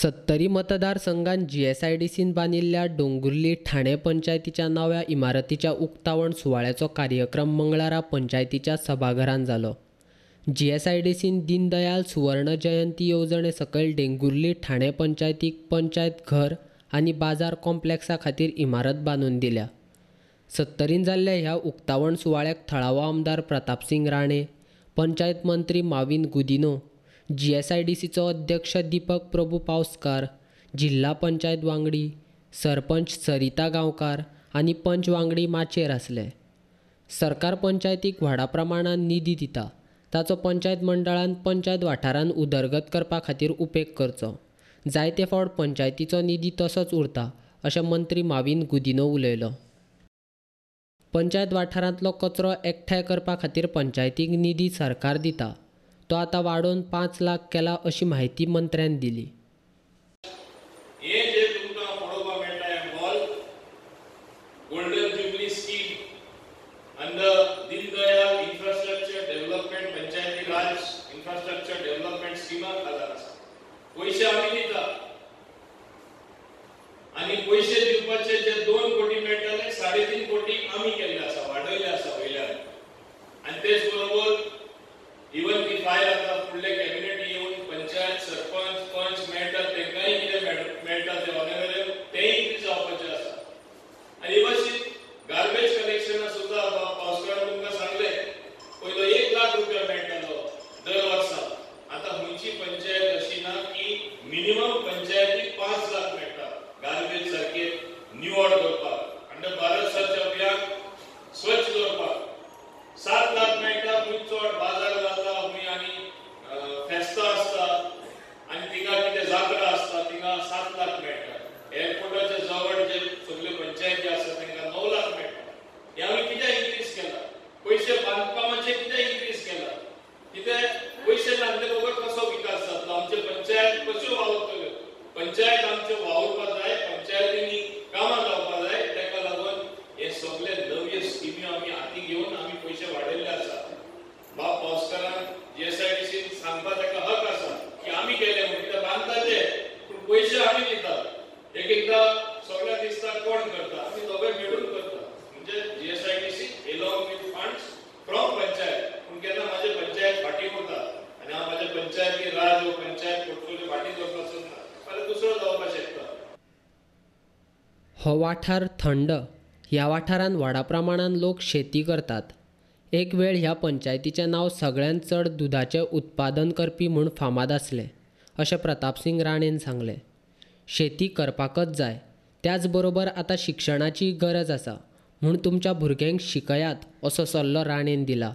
सत्तरी मतदारसंघात जीएसआयडीसीन बांदिल्ल्या डोंगुर्ली ठाणे पंचायतीच्या नव्या इमारतीच्या उक्तावण सुवाळ्याचो कार्यक्रम मंगळारा पंचायतीच्या सभाघरांत जालो. जीएसआयडीसीन दीनदयाल सुवर्ण जयंती येवजणे सकयल डेंगुर्ली ठाणे पंचायतीक पंचायत घर आनी बाजार कॉम्प्लेक्सा खातीर इमारत बांदून दिल्या. सत्तरीन जाल्ल्या ह्या उक्तावण सुवाळ्याक थळावो आमदार प्रतापसिंग राणे, पंचायत मंत्री माविन गुदिन्हो, जीएसआयडीसीचो अध्यक्ष दीपक प्रभू पावसकार, जिल्हा पंचायत वांगडी, सरपंच सरिता गांवकार आनी पंच वांगडी माचयेर आसले. सरकार पंचायतीक व्हडा प्रमाणान निधी दिता, ताचो पंचायत मंडळान पंचायत वाठारांत उदरगत करपा खातीर उपेग करचो. जायते फावट पंचायतीचो निधी तसोच उरता अशें मंत्री माविन गुदिन्हो उलयलो. पंचायत वाठारांतलो कचरो एकठांय करपा खातीर पंचायतीक निधी सरकार दिता, तो आतां वाडोवन 5 लाख केला अशी म्हायती मंत्र्यान दिली. हे जे तुमकां पळोवपाक मेळटा हें hall golden jubilee scheme under Deendayal infrastructure development Panchayati Raj infrastructure development स्किमा खाला आसा. पयशे आमी दिता आनी पयशे दिवपाचे जे 2 कोटी मेळटाले 3.5 कोटी आमी केल्ले आसा, वाडयले आसा वयल्यान. आनी तेच बरोबर इवन ती फायल आतां फुडले कॅबिनेट येवन पंचायत सरपंच पंच मेळटा तेंकांय कितें मेळटा ते ऑनरेबल तेंय इन्क्रीज जावपाचें आसा. आनी इवन गार्बेज कलेक्शना सुद्दां पावसकारान तुमकां सांगलें, पयलो 1 लाख रुपया मेळटालो दर वर्सा, आतां खंयची पंचायत अशी ना की मिनिमम पंचायतीक 5 लाख मेळटा गार्बेज सारके निवळ दवरपाक. अंडर भारत स्वच्छ अभियान स्वच्छ दवरपाक 7 लाख मेळटा. खंय चड बाजार जाता, खंय आनी फेस्तां आसता आनी थिंगा कितें जात्रा आसता थिंगा 7 लाख मेळटा. एअरपोर्टाच्या जवळ जे सगल्यो पंचायती आसा तांकां 9 लाख मेळटा. हे आमी कित्याक इन्क्रीज केला? पयशे बांदकामाचे कित्याक इन्क्रीज केला? कितें पयशे नासले बगर कसो विकास जातलो? आमचे पंचायत कश्यो वावुरतल्यो? पंचायत आमच्यो वावुरपाक जाय, पंचायतींनी कामां जावपाक जाय. ताका लागून हे सगळे नव्यो स्किमी आमी हाती घेवन आमी पयशे वाडयल्ले आसा. बाब पावसकारान जीएसआयडीसीन सांगपाक ताका हक आसा की आमी केले म्हणून, कित्याक बांदता ते पूण पयशे आमी दितात. एक एकदां सगळ्या दिसता कोण करता, आमी दोगांय मेळून करता. म्हणजे GSIDC along with funds from panchayat. पूण केन्ना म्हाजे पंचायत फाटीं उरता आनी हांव म्हाज्या पंचायती राज वो पंचायत पोर्टफोलियो फाटीं दवरपाक सोदना, फाल्यां दुसरो जावपाक शकता. हो वाठार थंड, ह्या वाठारांत व्हडा प्रमाणान लोक शेती करतात. एक वेळ ह्या पंचायतीचें नांव सगळ्यांत चड दुदाचें उत्पादन करपी म्हूण फामाद आसलें अशें प्रतापसिंग राणेन सांगलें. शेती करपाकच जाय, त्याच बरोबर आतां शिक्षणाची गरज आसा म्हूण तुमच्या भुरग्यांक शिकयात असो सल्लो राणेन दिला.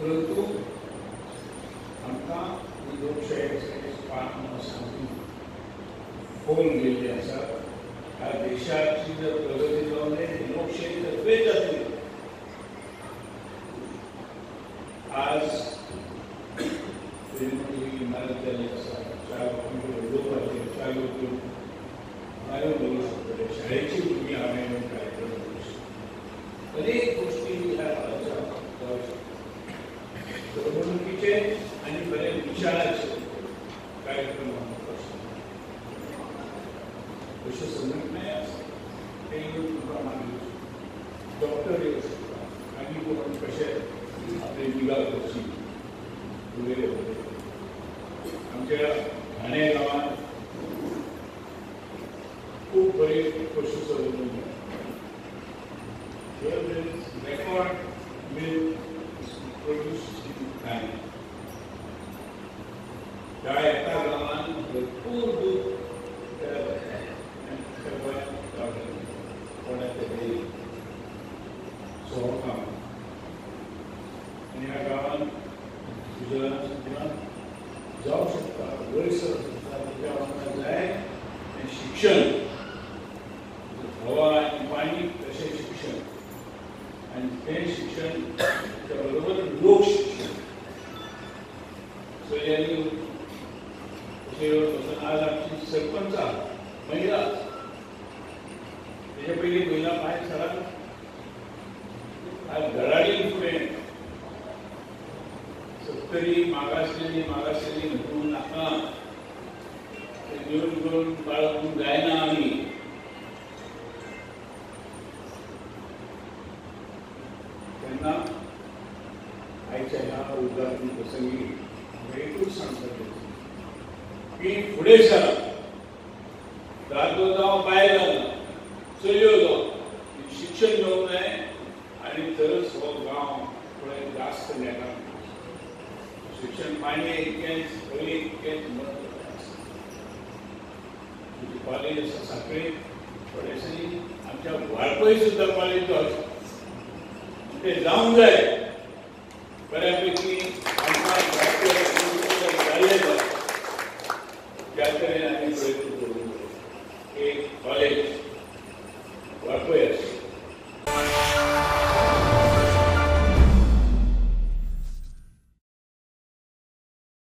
परंतु आमकां लोकशायेची खोल गेल्ली आसा. ह्या देशाची जर प्रगती जावंक जाय, लोकशाही तत्वेच जातली. आज इमारत जाल्ली आसा, 4 लोकांक उलोवपाचें, 4 लोक भायर उलोवंक शकतले, शाळेची भुरगीं हांवें येवन कार्यक्रम करूंक शकता. अनेक गोश्टी ह्या काळाच्या जावंक शकता. करमणुकीचे आनी बरे विचाराचे कार्यक्रम आमकां करूंक शकता. अश्यो संघटनाय आसा, ते येवन तुमकां मागीर डॉक्टर येवं शकता आनी कोण कशें आपली निगा करची वगैरे वगैरे. आमच्या ठाणे गांवांत खूब बरे पशुसंवर्धन जाता. Record milk produce in Thane. त्या एका गांवांत भरपूर दूद तयार जाता आनी त्या गोंयांत कोणाचे 100 गांव आनी ह्या गांवांत सुजलां सुद्दां जावं शकता, वयर सरूंक शकता. ताच्या वांगडा जाय तें शिक्षण, हवा आनी पाणी तशें शिक्षण, आनी तें शिक्षण त्या बरोबर लोक शिक्षण. चलयांनी अशें येवन वचून आज आमची सरपंच आहा महिला, तेच्या पयलीं महिला भायर सरात. आज धडाडीन फुडें तरी मागासलेली मागासलेली म्हणून नाका, ते घेऊन घेऊन बाळगून जायना आमी. त्यांना आयच्या ह्या उद्घाटन प्रसंगी एकूच सांगतात की फुडें सरा, दादलो जावं बायल जावं चलयो जावं, शिक्षण घेवंक जाय आनी तरच हो गांव फुडें जास्त नेटान. शिक्षण पाणी इतकेंच खंय इतकेंच म्हत्वाचें आसा. तुजी कॉलेज आसा सांखळे, थोड्या दिसांनी आमच्या वाळपय सुद्दां कॉलेज जावचें, ते जावंक जाय. बऱ्यापैकी